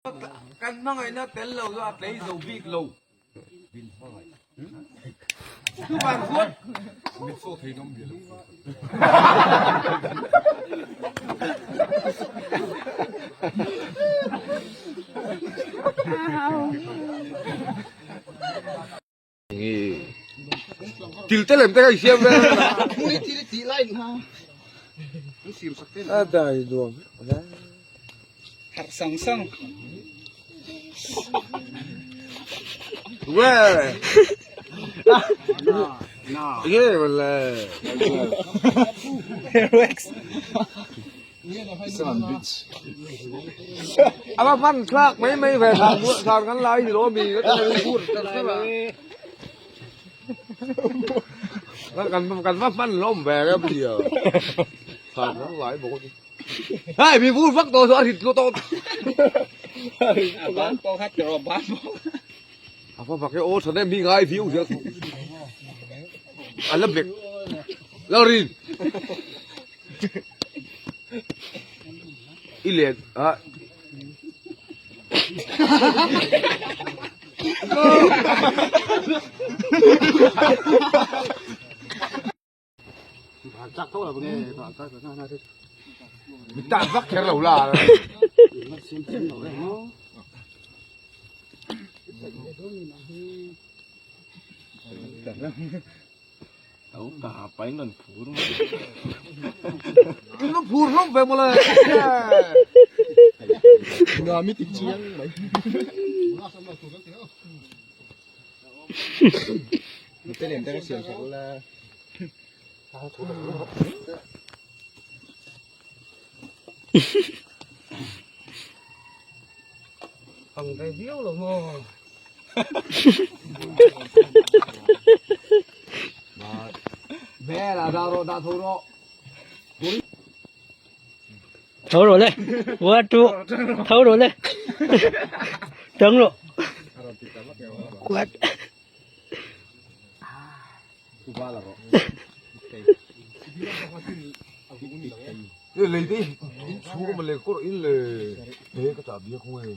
Kan hmangaihna tel lo chu a tlei zo bik lo. Chuvang chuan mit saw thei nawm bial Til te lem te ka i siam vel. A dai nuam. Harh sang sang. We. Ye wala. Hair wax. Ava hman thlak mai mai ve thlan thlan kan lai ni lo mi ka ti pur tak tak a. Kan kan va hman lawm ve ka bia. Thlan kan lai bawk a. Hei mi vur vak tawh chu a rit luat tawh. A ban pawh kha tiraw ban pawh. A va vak e aw tha nem hi ngai viau zel. A la bek. Lalrin. I let a. Mi tan vak kher lo la. Nó phur lắm về một lần. Thằng cái viu rồi mà. Bé là ra rồi, đã thôi rồi. Thâu rồi lên. Quá trụ. Thâu rồi lên. Trắng rồi. Quát. Lấy đi, chú mà lấy cô in lề, thế cái chả biết không ấy.